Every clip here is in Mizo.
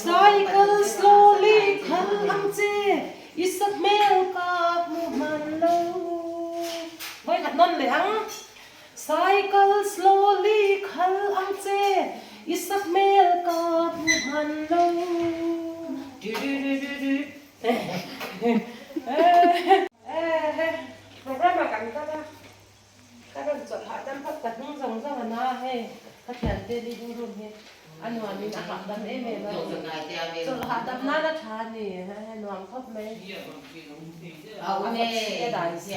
Cycle slowly khal ang che i sakhmel ka hmu hman lo. Vawikhat nawn leh ang. Cycle slowly khal ang che i sakhmel ka hmu hman lo. Program ah kan kal a. Ka rawn chawlh hahdam phawt ka hnung zawng zawng a na hei ka thiante living room hi a nuam in a hahdam em em a chawlh hahdam nan a tha a ni hei nuam khawp mai a vawt si a dai si.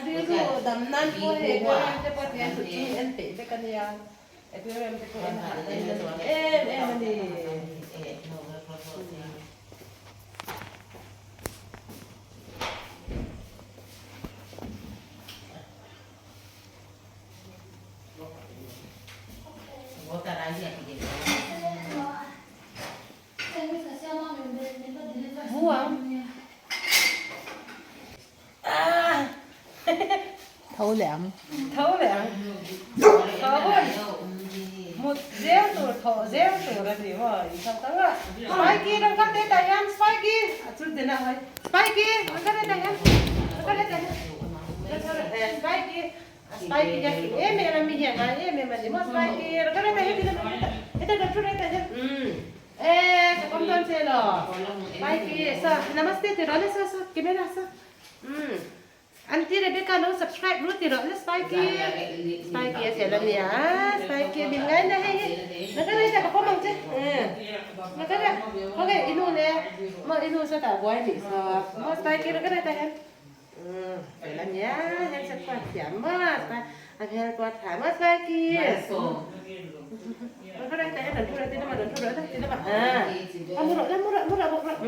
Rilru dam nan pawh hei aquarium te pawh tihian thut chung en peih vek a nia aquarium te pawh en hahdam in a nuam em em a ni. Tho leh ang. Tho leh ang. Tho hun. Mut zel tur, thawh zel tur a ni maw? In tho tang a. Spiky rawn kal teh tah hian Spiky! A chu tina hawi. Spiky! Rawn kal teh tah hian. Rawn kal teh tah hian. Spiky! Spiky hian fing em em a mi hian ngai em em a ni maw Spiky? Rawn kal teh tah hian tina hetah rawn thu reng tah hian. Eee ka pawm dawn che law. Spiky! Sa namaste ti rawh le sa sa camera sa. Umm. Aunty Rebecca lo subscribe ru ti rawh le Spiky Spiky a tel ania Spiky a min ngai na hei hi na ka rei ta ka pawm ang che na ka rei ok i nu le maw i nu sa tah buai nih saw maw Spiky na ka rei ta hian tel ania handset pawh a thiam maw a hmel pawh a tha maw Spiky na ka rei ta hian rawn thu rawh ti lamah rawn thu rawh ti lamah a mu rawh mu rawh mu rawh bawk rawh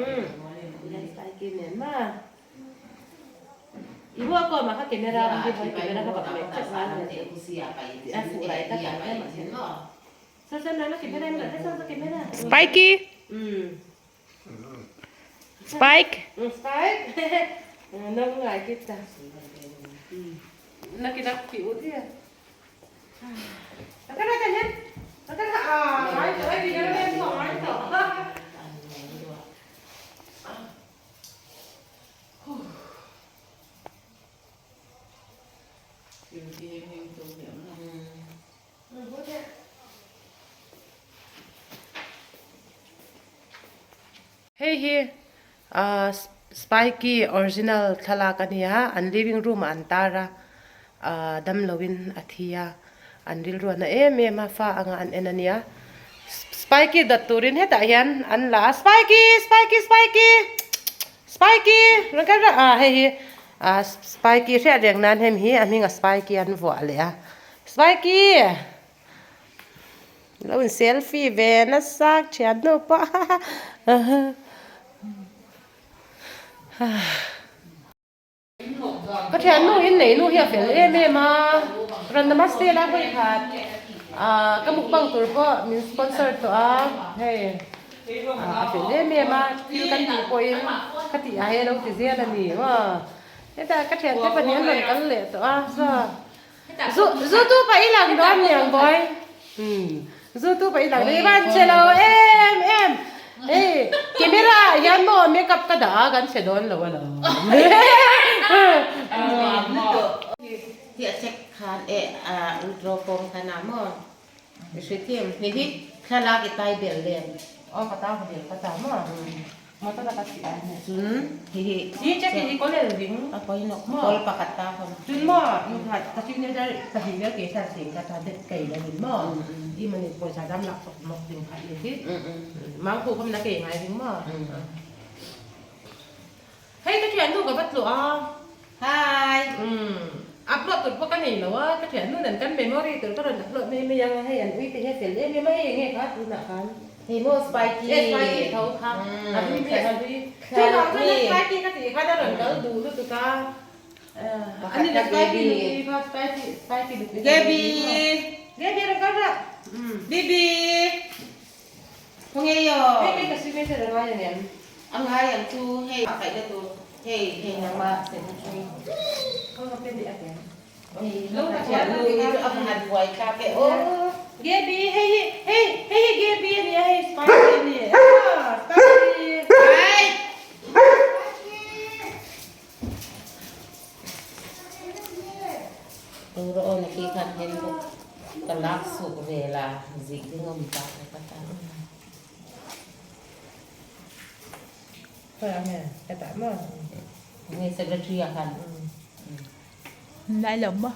Spiky nen maw. I hua pawh mah kha camera ang hi hmai camera kha bak mai chauh a ni a fuh lai tak ang hian mahse saw saw nana camera em loh saw saw camera Spikey Spike Spike nang ngai kit ta na kinak pi ut hi a ka ra ta hian a ka ra a ngai tawh ai camera em ngai tawh. Hei hi ahh spiky original thlalak a nia an living room ah an tar a ahh damloin a thi a an rilru a na em em a fa anga an en a nia spiky dat turin hetah hian an la a spiky spiky spiky. Spiky! Rawn kal rawh ah hei hi ah Spiky hriat reng nan hemi hi a hming a Spiky an vuah leh a Spiky! Lo in selfie ve nasa thian hnu pawh Ka thian nu in nei nu hi a fel em em a rawn namaste la hawi khat ah ka mukbang tur pawh min sponsor tawh a hei. A fel em em a, thil kan tih pawhin ka tih a he lo ti zel a ni maw. Hetah ka thiante pahnih an rawn kal leh tawh a, zu zu tu pah i lang dawn niang boy. Zu tu pah i lang dawn, i van che lo em em. Hei camera ah hian maw makeup ka dah a kan che dawn lo alawm. Hi a check khan e a withdraw form khan a maw. I hre thiam hni hi thlalak i tai bel lem. Aw ka tang bel ka ta maw motor a ka chih a ni. Cun hihi Hi check hi kawl el ding. A poi nok kawl pakhat ta hon. Cun maw nu khat ka chih ne dar pahnih vel ke san sing ka ta det kei la nin maw i mani pawisa dam lak chok mok ding khat ni hi mang khu khom na ke ngai ding maw. Hei ka thiannu ka va tluah a. Hi. Umm upload tur pawh ka nei lo a, ka thiannu nen kan memory tur ka rawn upload mai mai ang a, hei an ui te hi a fel em em a, hei enge kha tunah khan. Hei maw Spiky. E Spiky tho kha a hlui mi a hlui. Chuvang chuan a Spiky ka tih khan a rawn kal duh lutuk a. Ani le Spiky nupui kha Spiky Spiky nupui. Gaby. Gaby rawn kal rawh. Bibi. Khawnge aw. Hei hei ka signature a ngai aniang. A ngai ang chu hei a kaihna tur hei hei nangmah signature. Khawnga pen i a ken. Gaby hei hi hei hei hi Gaby a nia hei Spicy a ni ah Spicy Lai lo maw?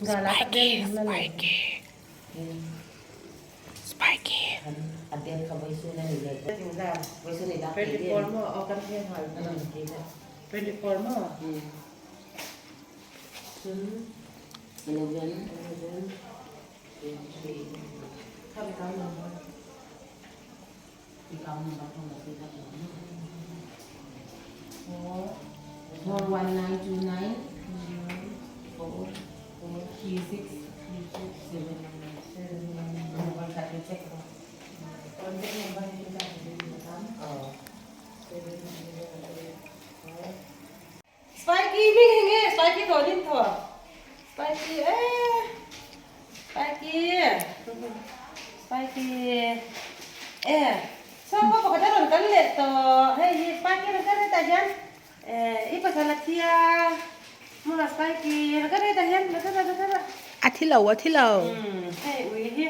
Spiky Spiky Spiky Spiky hming hi nge Spiky thaw din thaw Spiky eh Spiky Spiky eh saw pawh pakhat a rawn kal leh tawh hei hi Spiky rawn kal hetah hian eh i pasal a thi a maw Spiky rawn kal hetah hian rawn kal rawh rawn kal rawh A thi lo a thi lo hei ui hi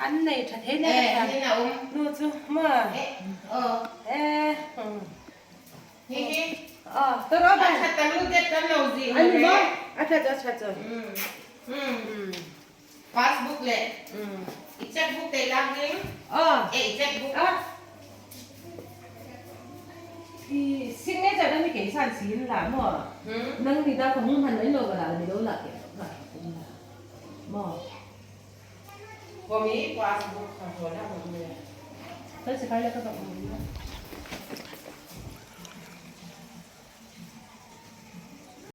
an nei tha thei nia ka thiam nu chu maw eh